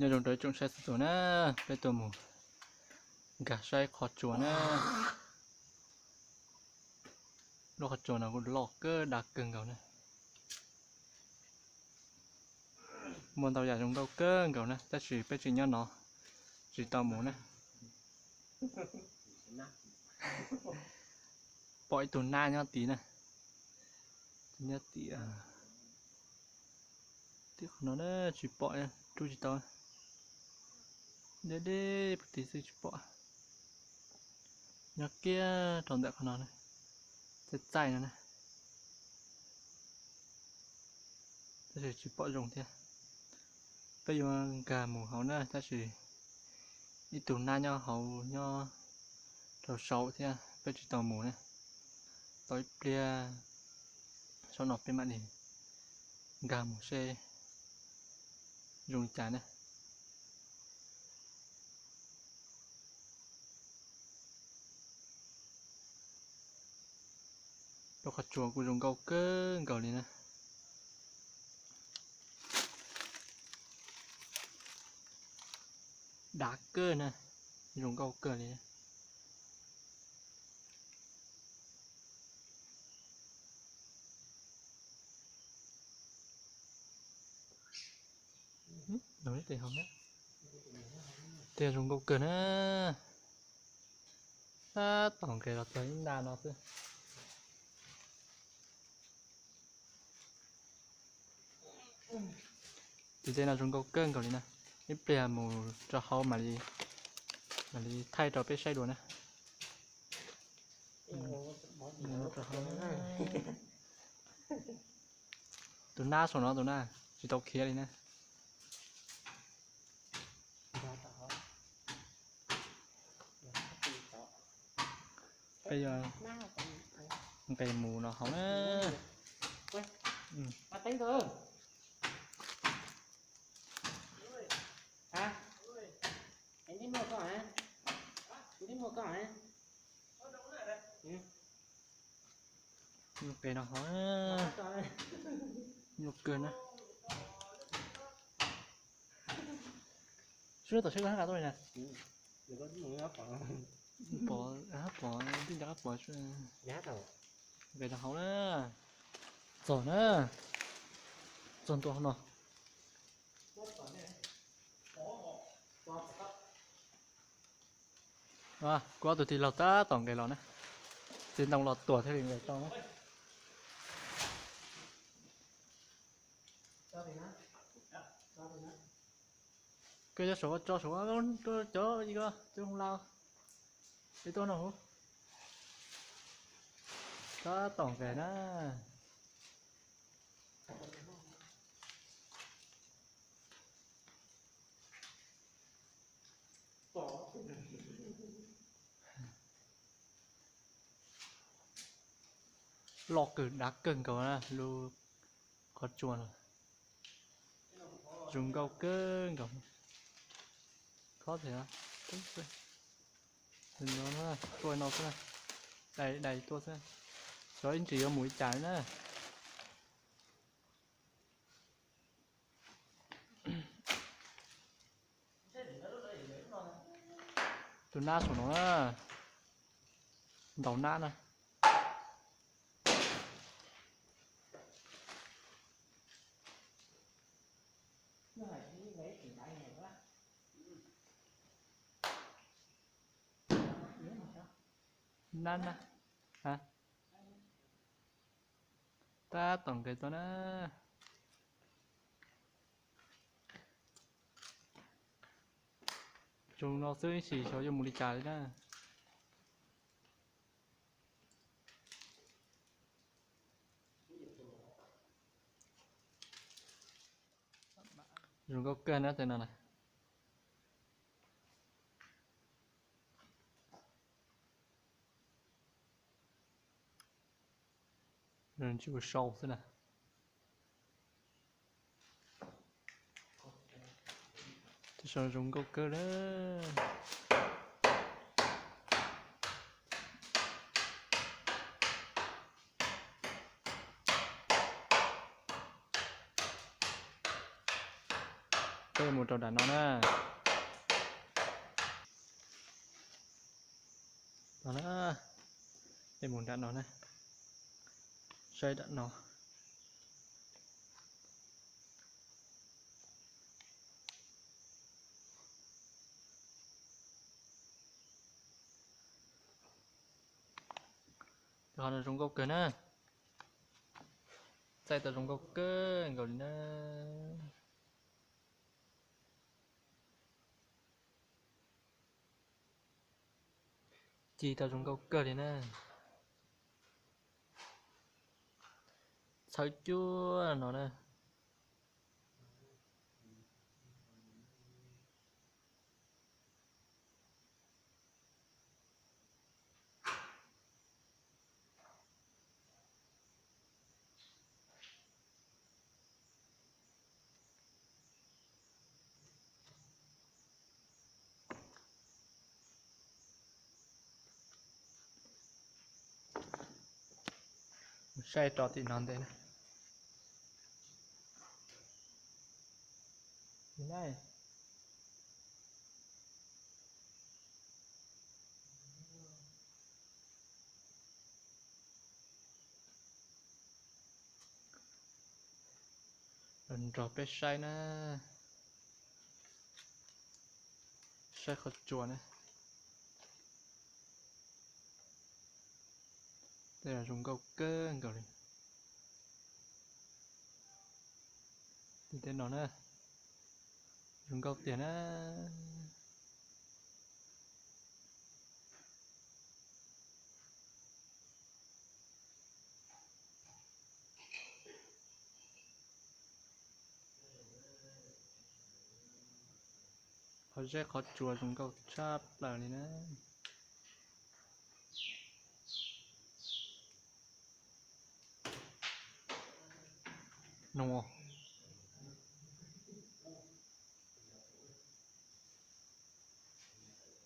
Nyob zoo rau ib tsoom saib txhua tus na, peb tuaj mus nkag saib qhov tsua na. Lub qhov tsua no kuj loj kawg dav kawg nkaus na. Muaj ntau yam zoo nkauj kawg nkaus na, tab sis peb tseem nyob no tsis tau mus na. Pom ib tug nab nyob tid na. Nyob tim, tim qhov no na, tsis pom, rub tsis tau. Deb deb puag tid xwb tsis pom. Nyob kiag rau ntawm qhov no, txaij txaij no na. Tab sis tsis pom zoo thiab. Peb yuav nkag mus hauv na, tab sis ib tug nab nyob hauv nyob rau saum thiab peb tsis tau mus na. Tau ib pliag saum no peb mam li nkag mus seb zoo li cas na. Lub qhov tsua kuj zoo nkauj kawg nkaus li na. Dav kawg na, zoo nkauj kawg li. Tiag zoo nkauj kawg na. Tab tom nqes los txog ib nta no xwb. Tus dej no zoo nkauj kawg nkaus li na. Ib pliag mus rau hauv mam li, mam li thaij rau peb saib dua na. Tus nab saum no tus na, tsis tau khiav li na. Peb yuav nqes mus no hauv na. Nqes no hauv na. Nyuaj kawg na. Sub, tom seb koj hab nqa tuaj li na. Pov, pov, tij nco qab pov. Nqes no hauv na. Txog na. Txog ntua hauv no. Kuv ob tug tij laug tab tom nqes los na. Txiv ntoo los tuam thiaj li nqes tau na. Koj cov saum tso saum, cov cov hoo la, es tuaj no huv. Tab tom nqes na. Loj kawg dav kawg nkaus na, lub qhov tsua no zoo nkauj kawg nkaus. Khob thiab, tuaj no xwb, dai dai tuaj xwb. Xyov ib ntsis yuav mus li cas na. Tus nab saum no na, ntaus nab na. Nab na, tab tom nqes tau na. Zoo no xwb ib sim xyov yuav mus li cas li na. Zoo nkauj kawg na tej no na. Zoo tsis ua sau xwb na. Tej saum zoo nkauj kawg na. Peb mus rau nram no na. No na, peb mus nram no na, saib nram no. Qhov no zoo nkauj kawg na. Txaij tau zoo nkauj kawg nkaus li na. Ci tau zoo nkauj kawg li na. Txhawb cuag no na. Saib rau tim no ntej na. Nrog peb saib na, saib qhov tsua na. Tej no zoo nkauj kawg nkaus li. Tej no na, zoo nkauj tiag na. Qhov zeb qhov tsua zoo nkauj tshaj plaws li na.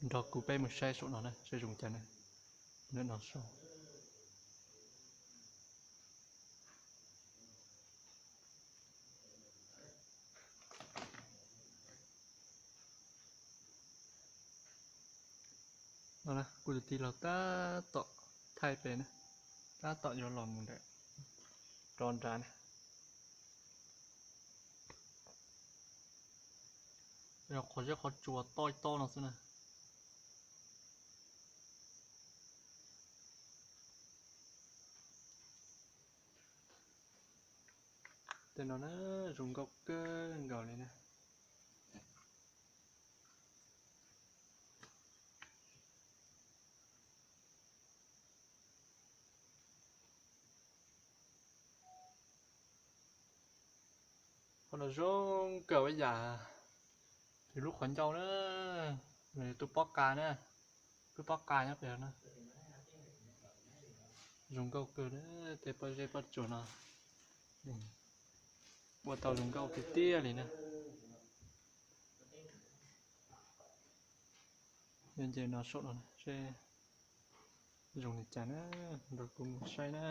Nrog kuv peb mus saib saum no na, saib zoo cas na. Ntawm no saum no na, kuv tus tij laug tab tom thaij pem na, tab tom yuav los mus ntawm rov nrad na. Yog qhov zeb qhov tsua toj ib toj no xwb na. Tej no na, zoo nkauj kawg nkaus li na. Qhov no zoo nkauj ib yam li lub qhov ncauj na, nws tus pob qa na, lub pob qa nyob pem no. Zoo nkauj kawg na, tej pob zeb pob tsuas no ua tau zoo nkauj tiag tiag li na. Nyob nce no saum no seb zoo li cas na, nrog kuv mus saib na.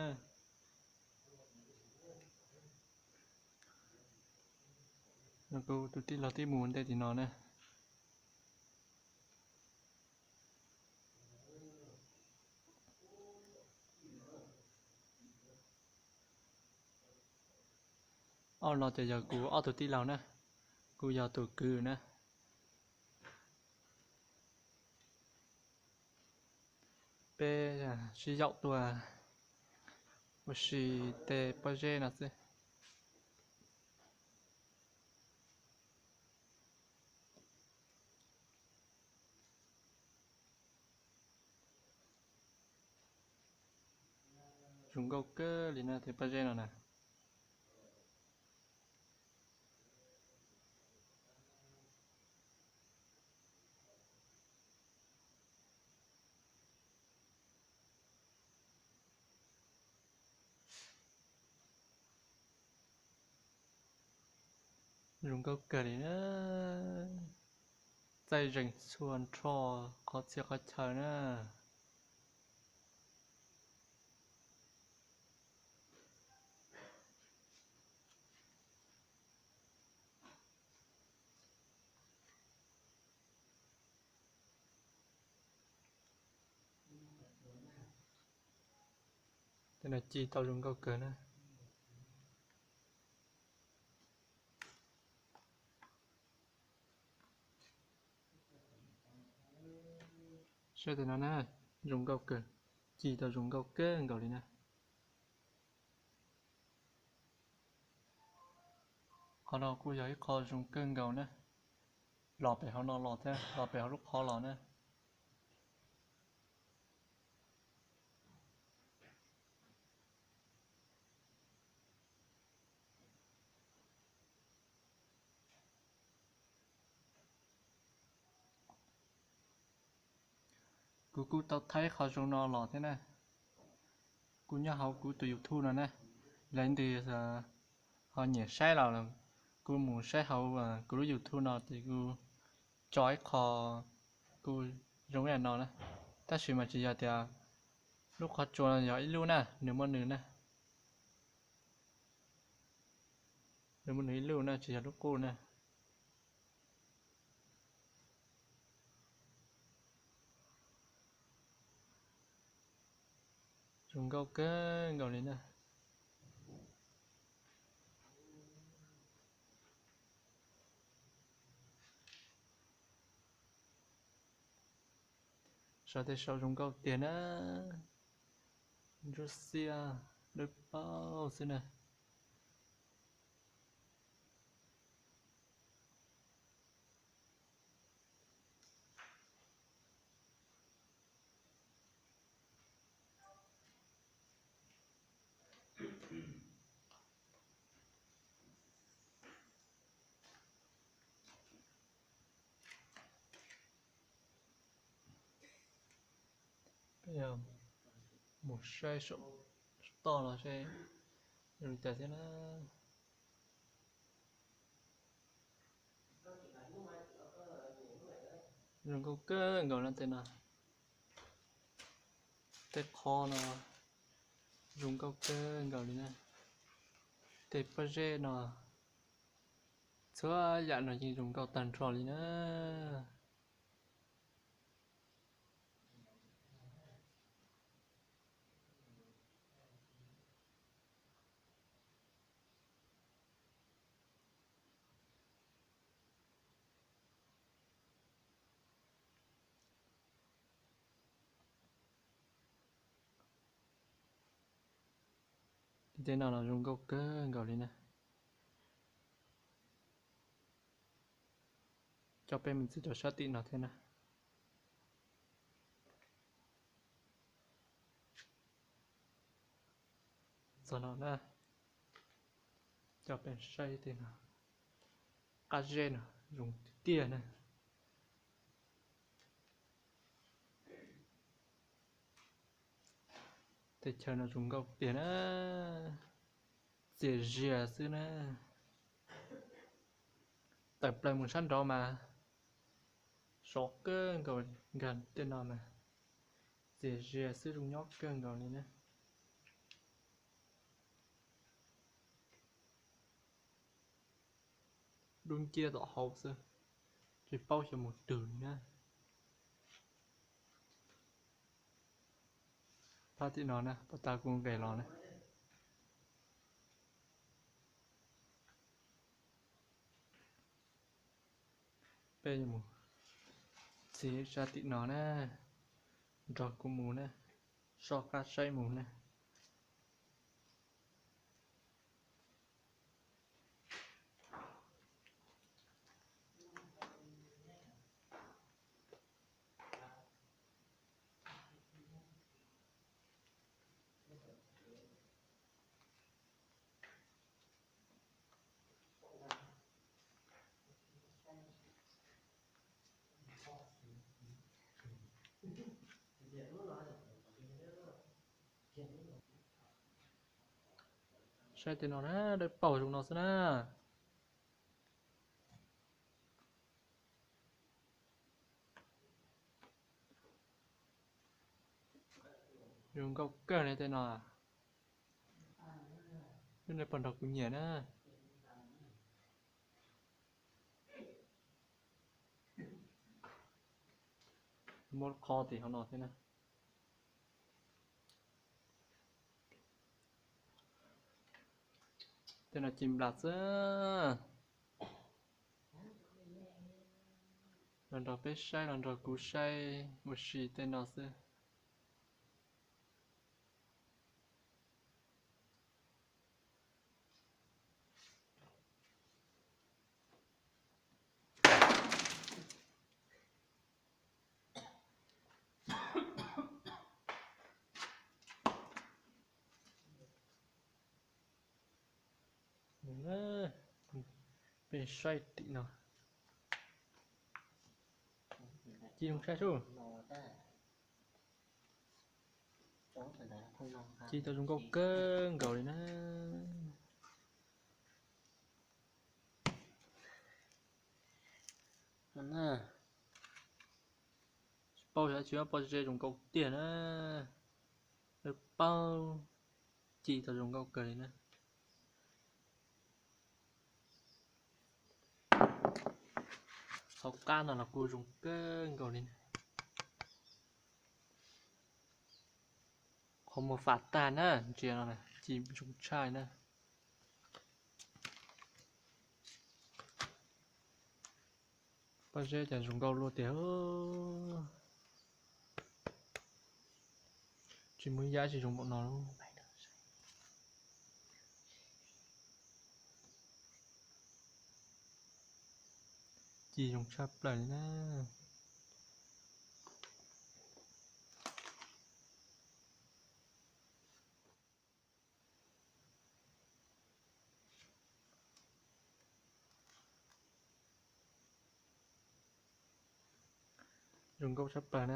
Nrog kuv tus tij laug tib mus ntej tim no na. Ob no ces yog kuv ob tug tij laug na, kuv yog tus kwv na. Peb sib yaum tuaj ua si tej pob zeb no xwb. Zoo nkauj kawg li na tej pob zeb no na. Zoo nkauj kawg li na. Txaij zeeg txhua nrho qhov txhia qhov chaw na. Tej no ci tau zoo nkauj kawg na. Saib tej no na, zoo nkauj kawg, ci tau zoo nkauj kawg nkaus li na. Qhov no kuj yog ib qho zoo kawg nkaus na. Los pem hauv no los thiab, los pem hauv lub qhov los na. Kuv kuj tau thaij qhov zoo no los thiab na. Kuv nyob hauv kuv tus YouTube no na, leej twg ho nyiam saib los kuj mus saib hauv kuv lub YouTube no ces kuv tso ib qho kuj zoo ib yam no na. Tab sis mas tsis yog tias lub qhov tsua no yog ib lub na, nws muaj nws na. Nws muaj nws ib lub na, tsis yog lub qub na. Zoo nkauj kawg nkaus li na. Saum tej saum zoo nkauj tiag na. Ntsuab xiab dawb paug xwb na. Peb mus saib saum toj no seb zoo li cas thiab na. Zoo nkauj kawg nkaus na tej no. Tej qhov no zoo nkauj kawg nkaus li na. Tej pob zeb no, txhua yam no yeej zoo nkauj tag nrho li na. Tej no los zoo nkauj kawg nkaus li na. Coj peb mus txog rau sab tim no thiab na. Txog no na, coj peb saib tej no. Qab zeb no zoo tiag tiag na. Tej chaw no zoo nkauj tiag na, txias zias xwb na. Tawm plaws mus sab nraud mas sov kawg nkaus, nkag tej no mas txias zias xwb, zoo nyob kawg nkaus li na. Dub nciab tom hauv xwb, tsis paub xyov mus twg li na. Phab tim no na, pov tas kuv nqes los na. Peb yuav mus txog sab tim no na, nrog kuv mus na, soj qab saib mus na. Saib tej no na, dawb paug zoo no xwb na. Zoo nkauj kawg li tej no. Lub no puag nrog kuv nyiam na. Muab qho tim hauv no thiab na. Tej no ci nplas xwb. Los nrog peb saib, los nrog kuv saib ua si tej no xwb. Peb saib tim no. Ci zoo tshaj sub. Ci tau zoo nkauj kawg nkaus li na. Tsis paub xyov tsis muab pob zeb zoo nkauj tiag na. Lawv paub ci tau zoo nkauj kawg li na. Hauv qab no los kuj zoo kawg nkaus li na. Qhov muag fam tag na, ntsia no ci zoo tshaj na. Pob zeb cas zoo nkauj luaj tiag. Tsis muaj yam tsis zoo npaum no. Ci zoo tshaj plaws li na. Zoo nkauj tshaj plaws na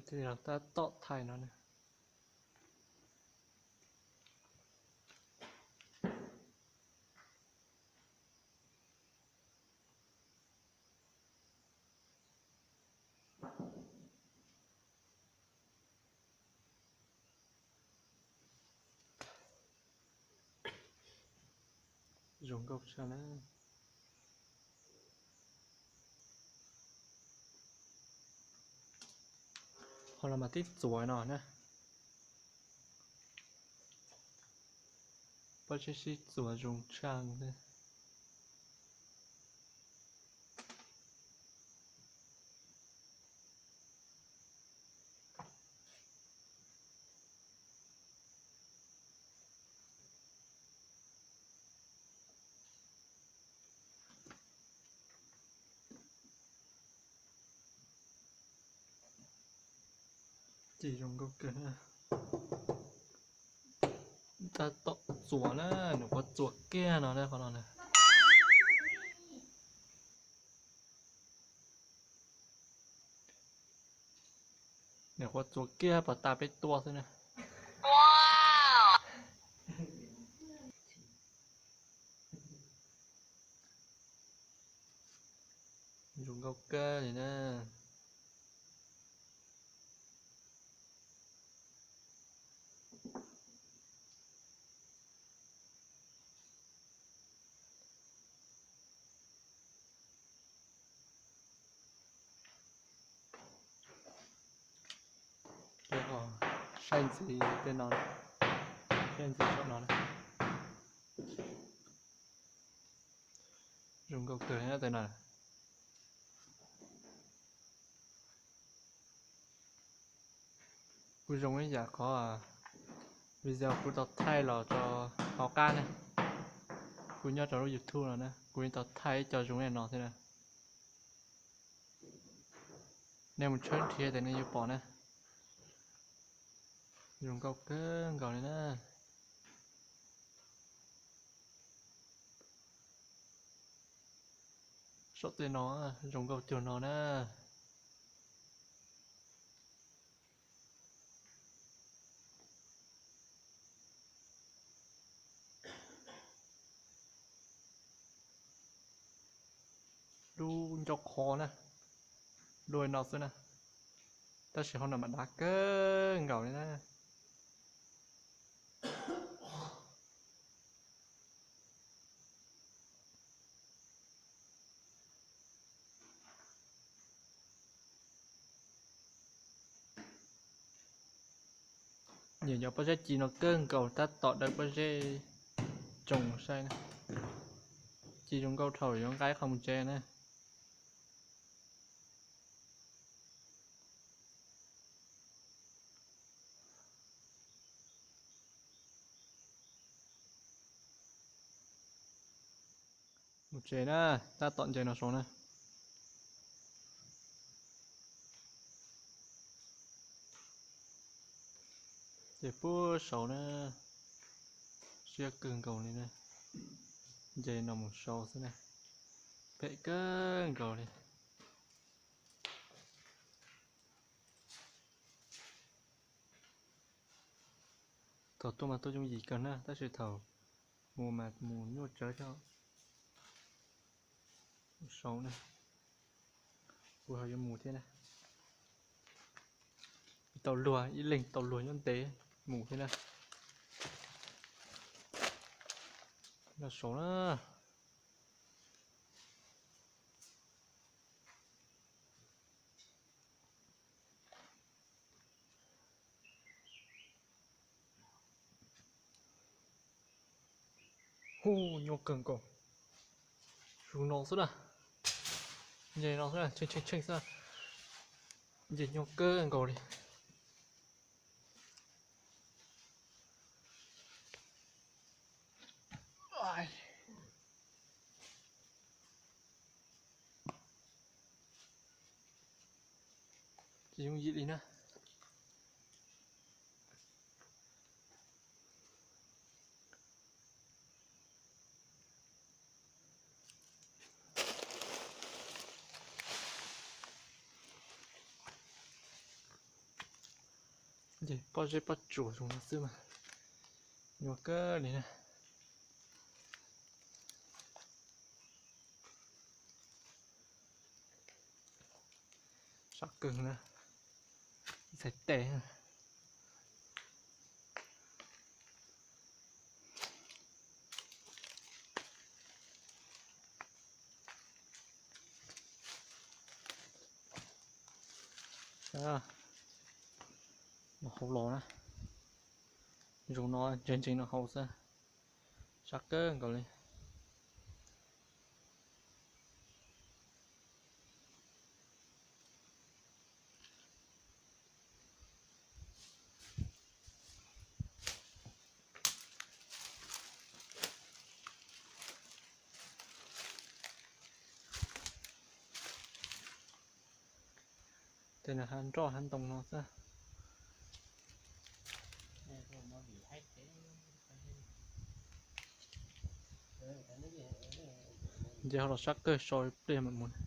tej no. Tab tom thaij no na. Zoo nkauj tshaj na. Qhov no mas tib txuas no na. Pob zeb sib txuas zoo tshaj. Ci zoo nkauj kawg. Tab tom txuas na, nyuam qhuav txuas kiag no na qhov no na. Nyuam qhuav txuas kiag puas tas peb tuaj xwb na. Zoo nkauj kawg li na. Saib ntxiv tej no, saib ntxiv saum no na. Zoo nkauj kawg tej no. Kuj zoo ib yam qhov video kuv tau thaij los rau hauv qab na. Kuv nyob rau lub YouTube no na, kuv yeej tau thaij ib co zoo li no thiab na. Nej mus tshawb nrhiav ces nej yuav pom na. Zoo nkauj kawg nkaus li na. Saum tej no zoo nkauj cuag no na. Lub ncauj qhov na, lub no xwb na, tab sis hauv no mas dav kawg nkaus li na. Nyiam cov pob zeb ci no kawg nkaus, tab tom daws pob zeb tsoo saib na. Ci zoo nkauj dhau yuav nqa qhov mus tsev na. Mus tsev na, tab tom nce no saud na. Ces puag saud na, siab kawg nkaus li na. Nce no mus saud xwb na, phem kawg nkaus li. Thaum tuaj mas tuaj yooj yim kawg na, tab sis thaum mus mas mus nyuaj tsawv thiab. Saud na, kuv ho yuav mus thiab na. Tau luag, ib leeg tau luag nyob ntev mus thiab na. Nyob saud na. Hu, nyuaj kawg nkaus. Zus no xwb na. Nce no xwb na, tsheej tsheej tsheej xwb na. Nce nyuaj kawg nkaus li. Tsis yooj yim li na. Ces pob zeb pob tsuas zoo no xwb mas nyuaj kawg li na. Sab kawg na, ib txhais tes. Mus hauv los na, zoo no ntseeg ntseeg no hauv xwb, sab kawg nkaus li. Tej no hav nroj hav ntoo no xwb. Nce ho los sab kawg, so ib pliag mam mus.